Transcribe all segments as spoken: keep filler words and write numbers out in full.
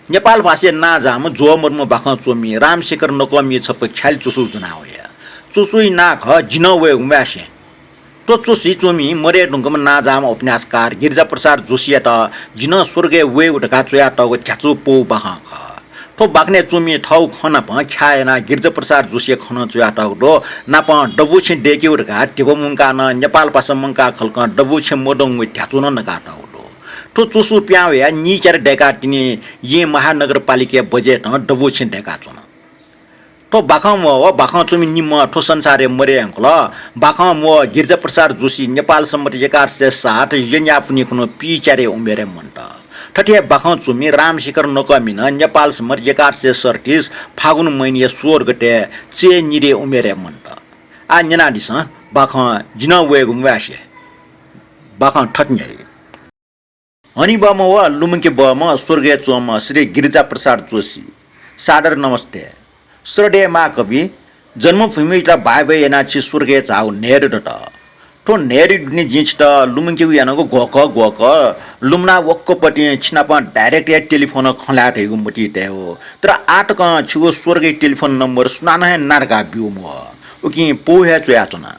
नेपाल भाषाय् नांजाःम्ह ज्वःमदुम्ह बाखं च्वमि रामशेखर नकःमिया छपु ख्यालि च्वसु ज्वना वया। च्वसुया नां खः जि नं वयेगु म्वासे। थ्व च्वसुइ च्वमि मदये धुंकूम्ह नांजाःम्ह उपन्यासकार गिरिजाप्रसाद जोशीयात जि नं स्वर्गय् वयेगु धकाः च्वयातःगु ध्याचु पौ बाखं खः। थ्व बाखनय् च्वमिं थःगु खँ नाप ख्याः यानाः गिरिजाप्रसाद जोशीया खँ नं च्वयातःगु दु। नापं दबू छेँ दय्केगु धकाः धिबा मुंकाः नं नेपाल भाषा मंकाः खलकं दबू छेँ मदंगु ध्याचु नं नकातःगु दु। थ्व च्वसु पिहां वयाः नीच्यारे दय्काः तिनि येँ महानगरपालिकाया बजेटं दबू छेँ दय्काच्वन। थ्व बाखं म्वः व बाखं च्वमि निम्ह थ्व संसारय् मदये धुंकल। बाखं म्वः गिरिजाप्रसाद जोशी नेपाल संवत् एघार सय सात येँयाः पुन्हि खुन्हु पीच्यारे उमेरय् मन्त। थथे हे बाखं च्वमि रामशेखर नकःमि नं नेपाल संवत् एघार सय सैँतिस फागुन महिनाया सोह्र गते चय् निदँया उमेरय् मन्त। आः न्यनादिसँ बाखं जि नं वयेगु म्वासे। बाखं थथे न्ह्याइ। हनेबहःम्ह व लुमंकेबहःम्ह स्वर्गय् च्वंम्ह श्री गिरिजाप्रसाद जोशी, सादर नमस्ते। श्रद्धेय महाकवि, जन्मभूमियात बाय् बाय् यानाः छि स्वर्गय् झाःगु न्हय्दँ दत। थ्व न्हय्दँया दुने जिं छितः लुमंकेगु यानागु ग्वःकः ग्वःकः लुमना वक्वपतिं छिनाप direct हे टेलिफोनं खँ ल्हाये धइगु मतिइ तये हो। तर आः तकं छिगु स्वर्गय् टेलिफोन नम्बर सुनानं हे ना धकाः ब्यूम्ह। उकिं पौ हे च्वयाच्वना।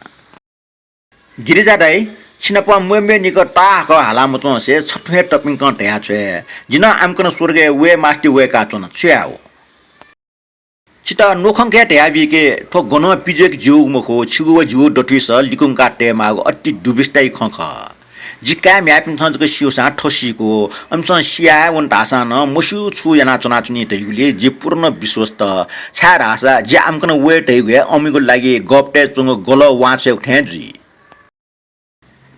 गिरिजा दाइ, छिनाप मेमेनिक ताःहाकः हाला मच्वंसे छथुं हे तपिंकं धयाछ्वये। जि नं आम्कन स्वर्गय् वये मास्ति वय्काच्वना, छु याये हो? छितः न्वखंके धयाबीके, थ्व गनं पिज्वय्क ज्यूगु मखु, छिगु व जिगु दथुइस लिकुंका तयेमाःगु अति दुविस्ताय् खँ खः। जि काय् म्ह्याय्पिन्सं जक स्यूसां थ्व सीकू, अमिसं सिया हे वन धाःसां नं मस्यू छु यानाच्वनाच्वनी धइगुलिइ जि पूर्ण विश्वस्त, छाय्धाःसा जि आम्कन वये धइगु हे अमिगु लागि गःपतय् च्वंगु गलः वांछ्वयेगु थें जुइ।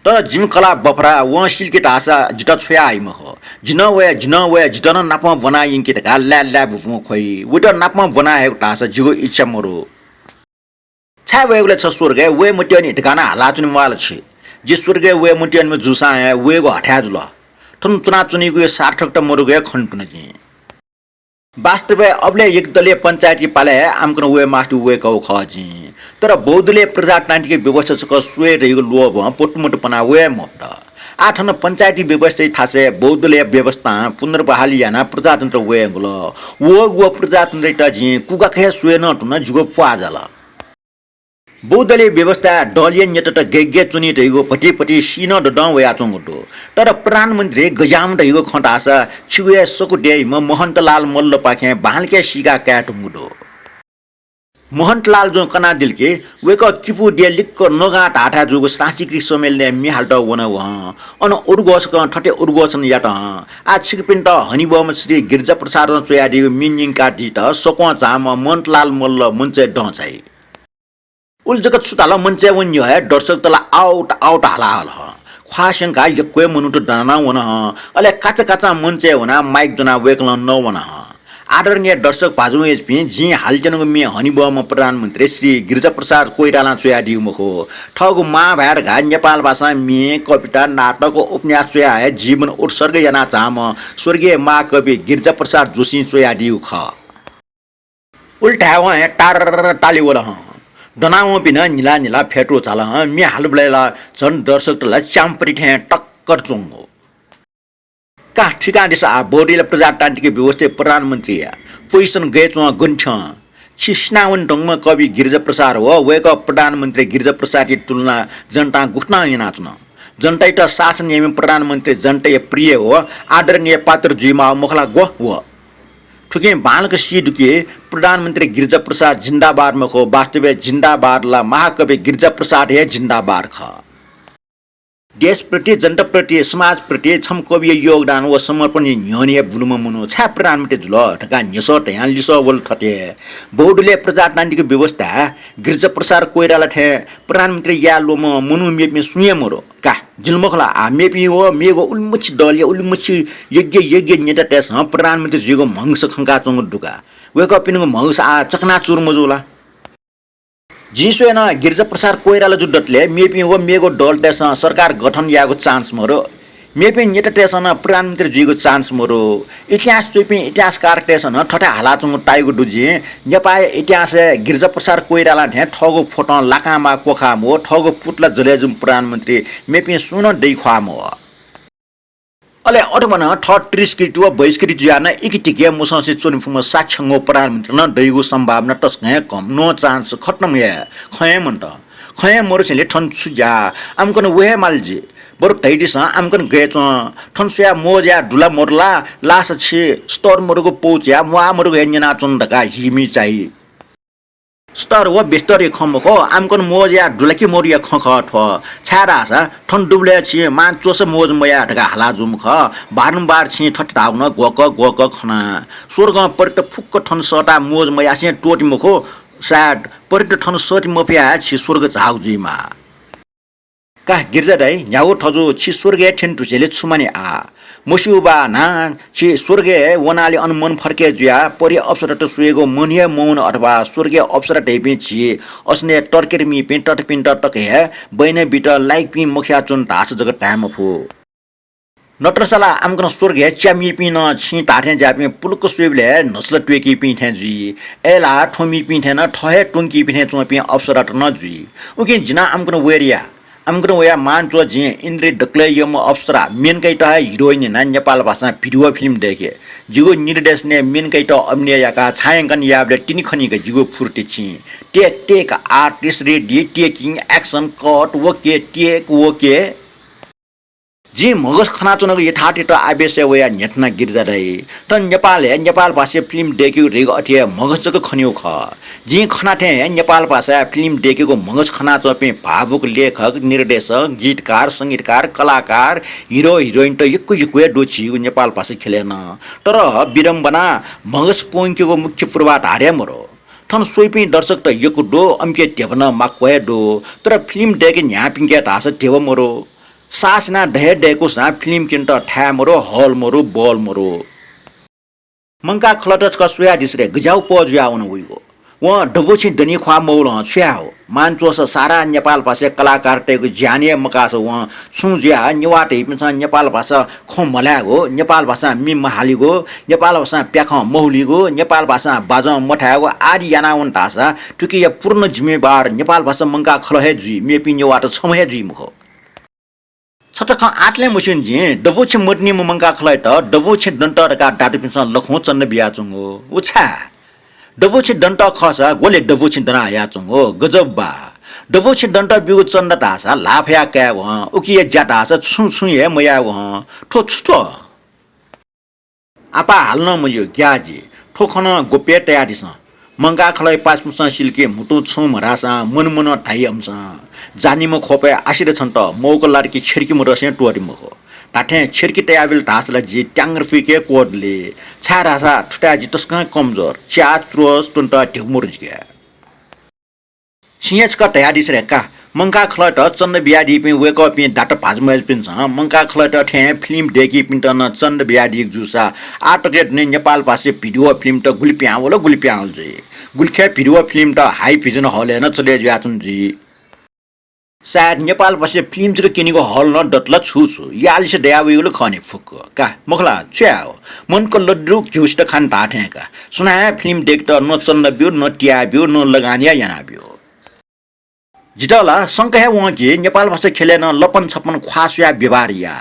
तर जिमि कलाः बफरा वं सिल कि धाःसा जितः छ्वया हइ मखु। जि नं वये, जि नं वये, जितः नं नापं ब्वना यंकि धकाः लाय् लाय् बुबुं ख्वइ। वइत नापं ब्वना हयेगु धाःसा जिगु इच्छा मदु। छाय् वयेगुलय् छ स्वर्गय् वये मत्यःनि धकाः नं हालाच्वने म्वाःल छि। जि स्वर्गय् वये मत्यःनिम्ह जूसां हे वयेगु हथाय् जुल। थन च्वनाच्वनीगु सार्थकता मदुगु हे खनाच्वन जिं। वास्तवय् अबलय् यक्व दलया पञ्चायती पालय् हे आम्कन वये मास्ति वय्कागु खः जिं। तर बहुदलीय प्रजातान्त्रिक व्यवस्था छकः स्वये धइगु लोभं पटुमटु पनाः वये मफुत। आः थन पञ्चायती व्यवस्थाया थासय् बहुदलीय व्यवस्थां पुनर्बहाली यानाः प्रजातन्त्र वये धुंकल। वःगु व प्रजातन्त्रयात जिं कुगाक हे स्वये नं धुन, जिगु प्वाः जाल। बहुदलीय व्यवस्थाय् दलया नेतात गय् गय् च्वनी धइगु भतिभति सी नं ददं वयाच्वंगु दु। तर प्रधानमन्त्री गज्याःम्ह धइगु खँ धाःसा छिगु हे सकु देय्म्ह महन्तलाल मल्लपाखें बांलाक सीका काये धुंगु दु। महन्तलाल जुं कनादिल कि वय्कः किपू देय् लिक्क नगां धाःथाय् जूगु सांस्कृतिक सम्मेलनय् म्ये हालेत वन वं। अन उद्घोषकं थथे उद्घोषण यात हं, आः छिकपिन्त हनेबहःम्ह श्री गिरिजाप्रसादं च्वयादीगु म्ये न्यंकादीत सक्वं झाःम्ह महन्तलाल मल्ल मञ्चय् दं झाइ। उलि जक छु धाल, मञ्चय् वनेगु हे दर्शकत ला out out हाला हल हं। ख्वाः स्यंकाः यक्व हे मनूत दनाः वन हं। अले काचाकाचां मञ्चय् वनाः माइक ज्वनाः वय्कलं नवन हं। आदरणीय दर्शक भाजु मय्जुपिं, जिं हालेत्यनागु म्ये हनेबहःम्ह प्रधानमन्त्री श्री गिरिजाप्रसाद कोइरालां च्वयादीगु मखु। थःगु मांभाय् धकाः नेपाल भाषां म्ये, कविता, नाटक व उपन्यास च्वयाः हे जीवन उत्सर्ग यानाः झाःम्ह स्वर्गीय महाकवि गिरिजाप्रसाद जोशीं च्वयादीगु खः। उलि धायेवं हे तारर ताली वल हं। दनावंपिं नं न्हिला न्हिला फ्यतू झाल हं। म्ये हालबलय् ला झन दर्शकत ला च्याम्पति थें टक्कर च्वंगु। का, थुइकादिसँ आः, बहुदलीय प्रजातान्त्रिक व्यवस्थाय् प्रधानमन्त्रीया position गय् च्वं गन थ्यं। छि सिनावने धुंकूम्ह कवि गिरिजाप्रसाद व वय्कः प्रधानमन्त्री गिरिजाप्रसादया तुलना जनतां गुकथं यानाच्वन? जनतायात शासन याइम्ह प्रधानमन्त्री जनताया प्रिय व आदरणीय पात्र जुइमाः मखु ला ग्व व? थुकिं बांलाक सी दु कि प्रधानमन्त्री गिरिजाप्रसाद जिन्दाबाद मखु, वास्तवय् जिन्दाबाद ला महाकवि गिरिजाप्रसाद हे जिन्दाबाद खः। देशप्रति, जनताप्रति, समाजप्रति छम्ह कविया योगदान व समर्पणया न्ह्यःने हे बुलुम्ह मनू छाय् प्रधानमन्त्री जुल धकाः न्ह्यसः धयां लिसः वल थथे, बहुदलीय प्रजातान्त्रिक व्यवस्थाय् गिरिजाप्रसाद कोइराला थें प्रधानमन्त्री याये ल्वःम्ह मनू मेपिं सुं हे मदु। का, जिं ला मखु ला, आः मेपिं व मेगु उलिमछि दलया उलिमछि यग्य यग्य नेतातय्सं प्रधानमन्त्री जुइगु म्हगस खंकाच्वंगु दु का। वय्कःपिनिगु म्हगस आः चकनाचुर मजू ला? जिं स्वये नं गिरिजाप्रसाद कोइराला जु दतले मेपिं व मेगु दलतय्सं सरकार गठन यायेगु chance मदु। मेपिं नेतातय्सं नं प्रधानमन्त्री जुइगु chance मदु। इतिहास च्वइपिं इतिहासकारतय्सं नं थथे हालाच्वंगु ताइगु दु जिं, नेपाःया इतिहासय् गिरिजाप्रसाद कोइराला थें थःगु फोटों लाकांमाः क्वखाःम्ह व थःगु पुतला जलय् जूम्ह प्रधानमन्त्री मेपिं सुं नं दइ ख्वाःम्ह व। अले अथवा नं थः तिरस्कृत व बहिष्कृत जुयाः नं इकितिके मसंसे च्वने फुम्ह साक्षांगो प्रधानमन्त्री नं दइगु सम्भावना तसकं हे कम, no chance, खतम हे। खँ हे मन्त। खँ हे मरुसेंलि थन छु ज्या? आमकन वये हे माल जि। बरु धयादिसँ, आमकन गय् च्वं? थन स्वयाः मोज याये दु ला मदु ला? लासा छि स्तर मरुगु पौ च्याः म्वाः मरुगु हे न्यनाच्वन धकाः हिमि चाइ। स्तर व बिस्तरया खँ मखु, आमकन मोज याये दु ला कि मदुया खँ खः थ्व। छाय्धाःसा थन दुबलय् छिं मां च्वसा मोज मयाः धकाः हाला जूम्ह खः। बारम्बार छिं थथे धाःगु नं ग्वःकः ग्वःकः खना। स्वर्गं पतित फुक्क थन सःताः मोज मयासें त्वःते मखु। सायद पतित थन सःते मफयाः छि स्वर्ग झाःगु जुइमाः। का गिरिजा दाइ, न्ह्यागु थजु, छि स्वर्गय् थ्यने धुसेंलि छु मानि आः? मस्यू बा न्हां, छि स्वर्गय् वनालि अन मन फर्के जुयाः परि अप्सरात स्वयेगु मन हे मवन अथवा स्वर्गय् अप्सरा धइपिं झी असनय् तर्केर मीपिं ततापिन्त तक हे बय्‌नं बीत लायकपिं मखयाच्वन धाःसा जक धाये मफु। नत्रसा ला आमकन स्वर्गय् च्यामीपिं नं छिं धाःथें ज्याःपिं पुलुक्क स्वइबलय् हे न्हसला त्वय्‌कीपिं थें जुइ। अय्‌लाः थ्वमिपिं थें नं थः हे त्वंकीपिं थें च्वंपिं अप्सरात नं जुइ। उकिं जि नं आमकन वये या। आमकन वयाः मांच्वः जिं इन्द्रिय दकलय् यःम्ह अप्सरा मेनकायात हे हिरोइन यानाः नेपाल भाषां भिडियो फिल्म दय्‌के। जिगु निर्देशनय् मेनकायात अभिनय याकाः छायाङ्कन यायेबलय् तिनि खनीक जिगु फुर्ति चिं। Take, take, artist ready, taking action, cut, OK, take, OK। जिं म्हगस खनाच्वनागु यथार्थयात आवेशय् वयाः न्ह्यथना गिरिजा दाइ। थन नेपालय् नेपाल भाषाया फिल्म दय्‌केगु धइगु अथे हे म्हगस जक खनीगु खः। जिं खना थें हे नेपाल भाषाया फिल्म दय्‌केगु म्हगस खनाच्वंपिं भावुक लेखक, निर्देशक, गीतकार, संगीतकार, कलाकार, हिरो, हिरोइनत यक्व यक्व हे दु झीगु नेपाल भाषा ख्यलय् नं। तर विडम्बना, म्हगस प्वंकेगु मुख्य पूर्वाधार हे मरु। थन स्वइपिं दर्शकत यक्व दु, अमिके ध्यबा नं माक्व हे दु, तर फिल्म दय्‌के न्ह्याःपिंके धाःसा ध्यबा मरु। सास यानाः द हे दय्‌कूसां फिल्म क्यनेत थाय् मरु, हल मरु, बल मरु। मंकाः खलःयात छकः स्वयादिसँ रे, गज्याःगु पः जुयावन वइगु। वं दबुछि दनी ख्वाः मवलं छु याये हो? मांच्वःसा सारा नेपाल भाषाया कलाकारतय्‌गु ज्यान हे मकाःसा वं छुं जुयाः नेवाः धइपिन्सं नेपाल भाषां खँ मल्हायेगु, नेपाल भाषां मि महालेगु, नेपाल भाषां प्याखं महुलेगु, नेपाल भाषां बाजं मथायेगु आदि यानावन धाःसा थुकिया पूर्ण जिम्मेवार नेपाल भाषा मंकाः खलः हे जुइ, मेपिं नेवाःत छम्ह हे जुइ मखु। छता खँ आतले मस्यूनि जिं, दबुछि मदनीम्ह मंकाः खलःयात दबुछि दन्त धकाः दाजुपिन्सं लखं चन्दा बियाच्वंगु। उ छाय्? दबुछि दन्त खःसा ग्वले दबुछि दना हयाच्वंगु, गजब बा। दबुछि दन्त ब्यूगु चन्दा धाःसा ल्हाः फयाः कायेगु हं, उकिया ज्या धाःसा छुं छुं हे मयायेगु हं। थ्व छु थ्व? आपाः हालं मज्यू, ग्याः जि। थ्व खँ नं गुप्य तयादिसँ। मंकाः खलःया पासापिन्सं सिल कि म्हुतुं छुं म्हधाःसां मन मनं धाइ अमिसं। जानीम्ह ख्वपय् आसित छन्त मौका लात कि छ्यर्की मदसें त्वःते मखु। धात्थें छ्यर्की तयाबिल धाःसा ला जि त्याङ्ग्र फुइके क्वदुली। छाय्धाःसा थुथाय् जि तसकं कमजोर, च्या च्रोस त्वनेत ध्यबा मरु जिके। छिं हे छकः धयादिसँ रे का, मंकाः खलःयात चन्दा बियादीपिं वय्‌कःपिं दाता भाजु मय्‌जुपिन्सं मंकाः खलःयात थें फिल्म दय्‌कीपिन्त नं चन्दा बियादीगु जूसा आः तकया दुने नेपाल भाषाया भिडियो फिल्मत गुलि पिहां वल, गुलि पिहां वल जुइ। गुलिखय् भिडियो फिल्मत हाई भिजन हलय् नं चले जुयाच्वन जुइ। सायद नेपाल भाषाया फिल्म जक क्यनीगु हल नं दत ला छु छु, याः लिसे दयावइगु ला खः नि फुक्क। का, मखु ला, छु याये हो? मनक लड्डु घिउसित खान धाःथें का। सुनां हे फिल्म दय्‌केत न चन्दा ब्यू, न तिया ब्यू, न लगान या याना ब्यू। जितः ला संका हे वं कि नेपाल भाषा ख्यलय् नं लपन छपन ख्वाः स्वयाः व्यवहार या।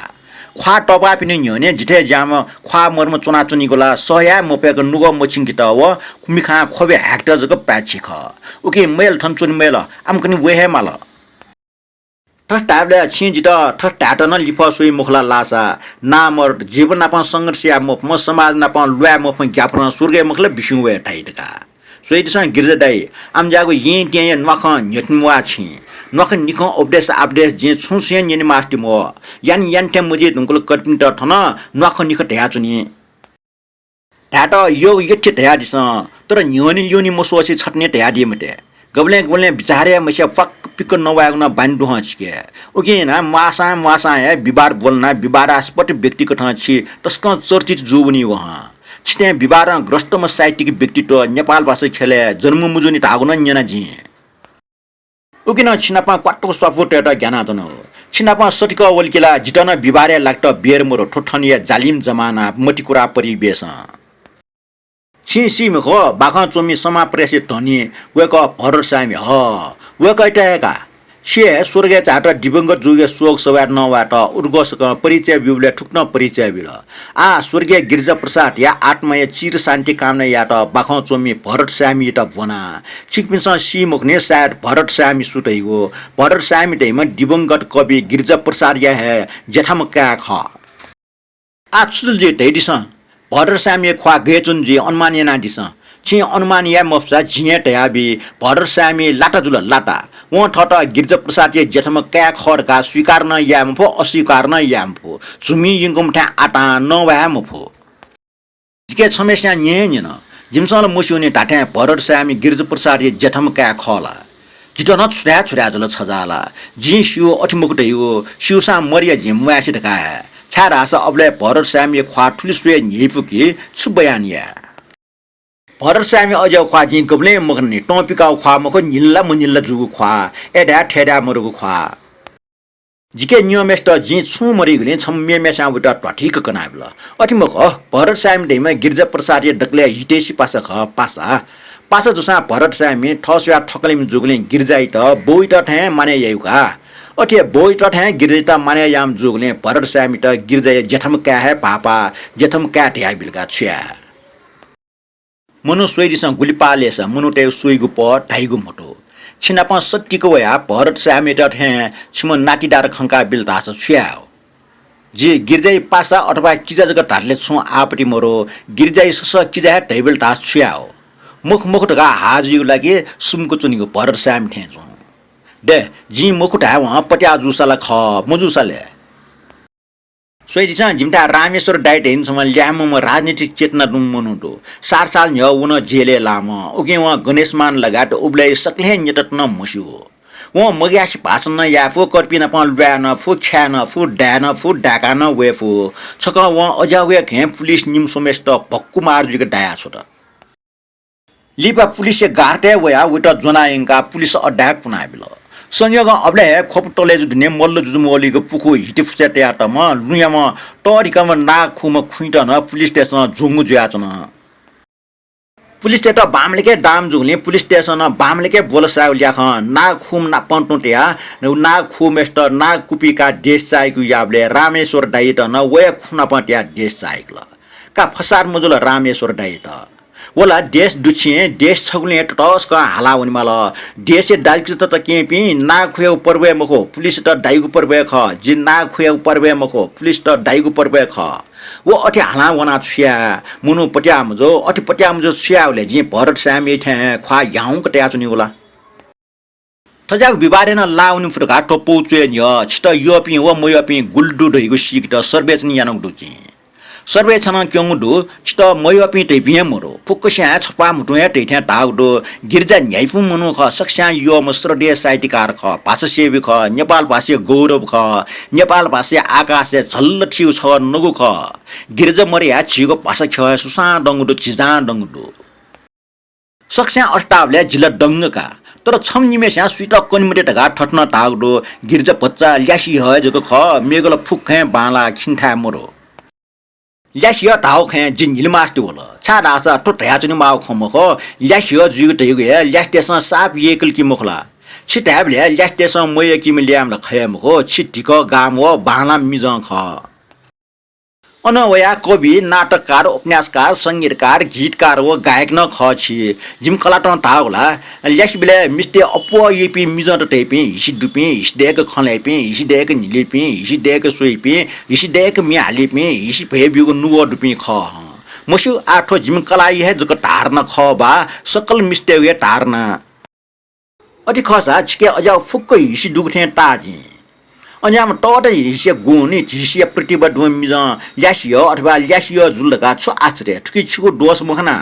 ख्वाः तःपाःपिनि न्ह्यःने जिथाय् ज्याःम्ह ख्वाः मरुम्ह च्वनाच्वनीगु ला सह याये मफयेक नुगः मछिंकेत व मिखां ख्वबि हायेकेत जक पाय्‌छि खः। उकिं मयल थन च्वने मयल, आमकनि वये हे माल। थथे धायेबलय् छिं जितः थथे धायेत नं लिफः स्वइ मखु ला लासा, नामर्द, जीवन नाप संघर्ष याये मफुम्ह, समाज नाप ल्वाये मफुम्ह ग्याफरं स्वर्गय् मखु ला बिस्युं वये धाइ धकाः। स्वयादिसँ गिरिजा दाइ, आमज्याःगु येँतेँया न्वाखं न्ह्यथने म्वाः छिं। न्वाखं निखं उपदेश आपदेश जिं छुं छुं हे न्यने मास्ति म्वः। यान यान थें मजुइ धुंकल कतिपिन्त थन न्वाखं निखं धयाच्वनी। धायेत यःगु यःथें धयादिसँ, तर न्ह्यःने ल्यूने मस्वसे छथने धयादी मते। गबलें गबलें बिचाः हे मसे प्वाक्क पिक्क नवायेगु नं बानी दु हं छिके। उकिं यानाः म्वाःसां म्वाःसां हे विवाद ब्वलनाः विवादास्पद व्यक्तिकथं छि तसकं चर्चित जूवनीगु हं। छिथें विवादं ग्रस्तम्ह साहित्यिक व्यक्तित्व नेपाल भाषा ख्यलय् जन्म मजूनि धाःगु नं न्यना जिं। उकिं नं छि नाप क्वातुक स्वापू तयेत ग्यानाच्वनागु। छि नाप सतिकः वल कि ला जितः नं विवादय् लागेत बेर मरु थ्व थनया जालिम जमाना मतिकुरा परिवेशं। छिं सी मखु, बाखं च्वमि समा प्रेसया धनी वय्‌कः भरत साय्‌मि हः। वय्‌कःयात हे का। छे स्वर्गय् झायेत दिवंगत जूगु शोक सभाय् नवायेत उद्घोषकं परिचय ब्यूबलय् थुकथं परिचय बिल। आः स्वर्गीय गिरिजा प्रसादया आत्माया चिर शान्ति कामना यायेत बाखं च्वंम्ह भरत सायमियात ब्वना। छिकपिन्सं सी मखुनि, सायद भरत सायमि सु धइगु। भरत सायमि धइम्ह दिवंगत कवि गिरिजा प्रसादया हे ज्याथम्ह काय् खः। आः छु जुल जुइ धयादिसँ। भरत सायमिया ख्वाः गय् च्वन जुइ अनुमान यानादिसँ। छिं अनुमान याये मफुसा जिं हे धयाबी। भरत सायमि लाटा जुल, लाटा। वं थःत गिरिजा प्रसादया ज्याथम्ह काय् खः धकाः स्वीकार नं याये मफु, अस्वीकार नं याये मफु। झुमि यंकूम्ह थाय् आतां नवाये हे मफु। जिके छम्हस्यां न्यने हे न्यन। जिमिसं ला मस्यूनि धात्थें भरत सायमि गिरिजा प्रसादया ज्याथम्ह काय् खः ला? जितः नं छु धाये छु धाये जुल छजाः ला। जिं स्यू अथे मखु धइगु, स्यूसां मदया जिं म्वाय्से धकाः हे। छाय्धाःसा अबलय् भरत सायमिया ख्वाः थुलि स्वये न्ह्यइपुकी, छु बयान याये? भरत सायमिया अज्याःगु ख्वाः जिं गबलें मखनानि, तं पिकाःगु ख्वाः मखु, न्हिला मन्हिला जूगु ख्वाः। अय् धाये थय् धाये मदुगु ख्वाः। जिके न्यंम्हय्सित जिं छुं मधइगुलिं छम्ह मेम्हस्यां वइत ध्वाथुइक कनाबिल। अथे मखु, भरत सायमि धइम्ह गिरिजा प्रसादया दकलय् हितैषी पासा खः, पासा। पासा जूसां भरत सायमि थः स्वयाः थकालिम्ह जूगुलिं गिरिजायात बौयात थें मानय् याइगु का। अथे बौयात थें गिरिजायात मानय् याःम्ह जूगुलिं भरत सायमित गिरिजाया ज्याथम्ह काय् हे भाःपा, ज्याथम्ह काय् धयाबिल का, छु याये? मनू स्वयादिसँ, गुलि पालय् सा मनूतय् स्वइगु पः धाइगु मदु। छिनापं सत्तिक वयाः भरत सायमित थें छिम्ह नातिदार खंकाबिल धाःसा छु याये हो? जि गिरिजाया पासा अथवा किजा जक धातले छुं आपत्ति मदु, गिरिजाया ससः किजा हे धयाबिल धाःसा छु याये हो? मखु मखु धकाः हाः जुइगु ला कि सुम्क च्वनीगु भरत सायमि थें च्वं। दे, जिं मखु धायेवं पत्याः जूसा ला खः, मजूसा ले? स्वयादिसँ, जिमिथाय् रामेश्वर दाइ धइम्ह छम्ह ल्याय्म्ह राजनीतिक चेतना दुम्ह मनू दु। सात साल न्ह्यः व नं जेलय् लाःम्ह। उकिं वं गणेशमान लगायत उबलय् सकलें न्यत नं म्हस्यू। वं मग्यासे भाषण नं याये फु, कर्पिं नाप ल्वाये नं फु, ख्याये नं फु, दाये नं फु, दाय्का नं वये फु। छकः वं अज्याःगुया खँय् पुलिस निम्ह स्वम्हय्सित भक्कु मार जुइक दायाछ्वत। लिपा पुलिसया गार्डतय् वयाः वइत ज्वना यंकाः पुलिस अड्डाय् कुनाबिल। संयोगं अबलय् हे ख्वपु तलय् जु दुने मल्ल जुजुमौलिक पुखू हिति फुचय् तयातःम्ह लुँयाम्ह तःधिकःम्ह नाग खुम्ह खुइत नं पुलिसतय्सं ज्वंगु जुयाच्वन। पुलिसतय्त बांमलाके दाम जूगुलिं पुलिसतय्सं नं बांमलाके ब्वलसाय्गु ल्याखं नाग खुम्ह नाप तुं तयाः नाग खुम्हय्सित नाग कुपिकाः देश चाःहिकु याःबलय् रामेश्वर दाइयात नं वया खुनाप तयाः देश चाःहिकल। का फसाद मजुल रामेश्वर दाइयात। व ला देश दुछिं, देश छगुलिं ततःसकं हाला वनेमाल। देशय् दाजुकिजात तकंपिं नाग खुयागु पर्व हे मखु, पुलिसत दाइगु पर्व हे खः। जि नाग खुयागु पर्व हे मखु, पुलिसत दाइगु पर्व हे खः। व अथे हालां वनाः छु याये? मनू पत्याः मजू, अथे पत्याः मजू छु यायेबलय् जिं भरत सायमिया थें ख्वाः ह्याउँक तयाच्वनीगु ला? थज्याःगु विवादय् नं लाः वने फु धकाः थ्व पौ च्वये न्ह्यः छितः यःपिं व मयःपिं गुलि दु धइगु सीकेत सर्वेक्षण यानागु दु जिं। सर्वेक्षणं क्यंगु दु, छितः मयःपिं धइपिं हे मदु, फुक्कसियां हे छप्वाः म्हुतुं हे धइथें धाःगु दु। गिरिजा न्ह्याइपुम्ह मनू खः, सकसियां यःम्ह श्रद्धेय साहित्यकार खः, भाषासेवी खः, नेपाल भाषाया गौरव खः, नेपाल भाषाया आकाशय् झल्ल थीगु छगः नगु खः। गिरिजा मदयाः झीगु भाषा ख्यः हे सुसां दंगु दु, झिजां दंगु दु। सकसियां अथे धाःबलय् जि ला दंग का। तर छम्ह निम्हय्सियां सुइत कने मते धकाः थथे नं धाःगु दु, गिरिजा भचा ल्यासे ह्यः हे जक खः, मेगु ला फुक्क खँय् बांलाः, खिने थाय् मदु। ल्यासे ह्यः धाःगु खँय् जि न्हिलिमास्ति वल, छाय्धाःसा थ्व धयाच्वनेमाःगु खँ मखु, ल्यासे ह्यः जुइगु धइगु हे ल्यासेतय्सं साप यय्कल कि मखु ला? छि धायेबलय् ल्यासेतय्सं मयय्कीम्ह ल्याय्म्ह ला खः हे मखु, छि धिकः गाःम्ह व बांलाःम्ह मिजं खः। अन वयाः कवि, नाटककार, उपन्यासकार, संगीतकार, गीतकार व गायक नं खः छि। जिमि कलातं धाःगु ला, ल्यासेबलय् मिस्तय् अप्वः यइपिं मिजंत धइपिं हिसि दुपिं, हिसि दय्क खँ ल्हाइपिं, हिसि दय्क न्हिलीपिं, हिसि दय्क स्वइपिं, हिसि दय्क म्ये हालीपिं, हिसि भ्वय् ब्यूगु नुगः दुपिं खः हं। मस्यू, आः थ्व जिमि कलाःया हे जक धारणा खः बा, सकल मिस्तय्गु हे धारणा। अथे खःसा छिके अज्याःगु फुक्क हिसि दुगु थें ताः जिं। अज्याःम्ह तःधं हिसिया गुण, हिसिया प्रतिभा दुम्ह मिजं ल्यासे ह्यः अथवा ल्यासे ह्यः जुल धकाः छु आश्चर्य? थुकी छिगु दोष मखना।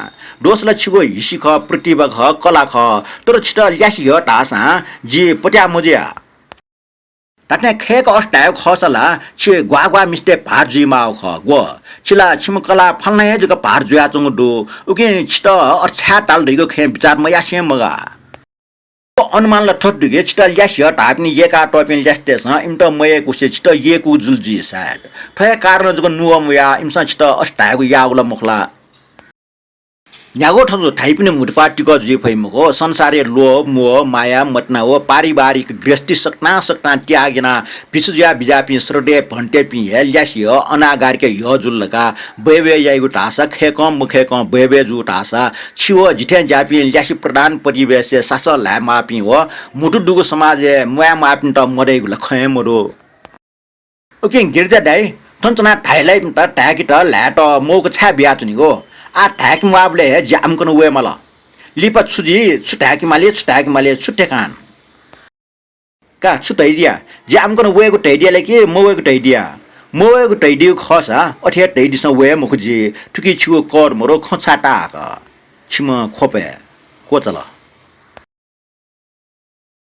दोष ला छिगु हिसि खः, प्रतिभा खः, कला खः। तर छितः ल्यासे ह्यः धाःसां जि पत्याः मजुया। धात्थें खय्क अथे धायेगु खःसा ला छि ग्वाः ग्वाः मिस्तय् भार जुइमाःगु खः। ग्व, छि ला छिम्ह कलाः फलानाया हे जक भार जुयाच्वंगु दु। उकिं छितः अथे छाय् धाल धइगु खँय् बिचाः मयासें मगाः। व अनुमान ला थथे दु कि छितः ल्यासे ह्यः धाःपिं यय्कातःपिं ल्यासेतय्सं इमित मयय्कूसे छितः यय्कूगु जुल जुइ सायद। थ्व हे कारणं जक नुगः मुयाः इमिसं छितः अथे धायेगु याःगु ला मखु ला? न्यागू थजु धाइपिनि म्हुतुप्वाः तिकः जुइ फइ मखु। संसारय् लोभ, मोह, माया, मतिना व पारिवारिक गृहस्थी सकतां सकतां त्याग यानाः भिक्षु जुयाः बिज्याःपिं श्रद्धेय भन्तेपिं हे ल्यासे अनागारिक यः जुल धकाः बय्बय् याइगु धाःसा खय्कं मखय्कं बय्बय् जू धाःसा छि व जिथें ज्याःपिं ल्यासे प्रधान परिवेशय् सासः ल्हायेमाःपिं व म्हुतु दुगु समाजय् म्वायेमाःपिन्त मदइगु ला खँ हे मदु। उकिं गिरिजा दाइ, थन च्वनाः धाइलाइपिन्त धाय्केत ल्हायेत मौका छाय् बियाच्वनीगु? आः धाय्के म्वाःबलय् हे जि आम्कन वये माल। लिपा छु जुइ, छु धाय्के माली, छु धाय्के माली, छु ठेकान? का, छु धयादिया? जि आम्कन वयेगु धयादिया ला कि मवयेगु धयादिया? मवयेगु धयादीगु खःसा अथे हे धयादिसँ, वये मखु जि। थुकी छिगु कर मरु, खँ छाय् ताहाकः। छिम्ह ख्वपय् क्वचाल।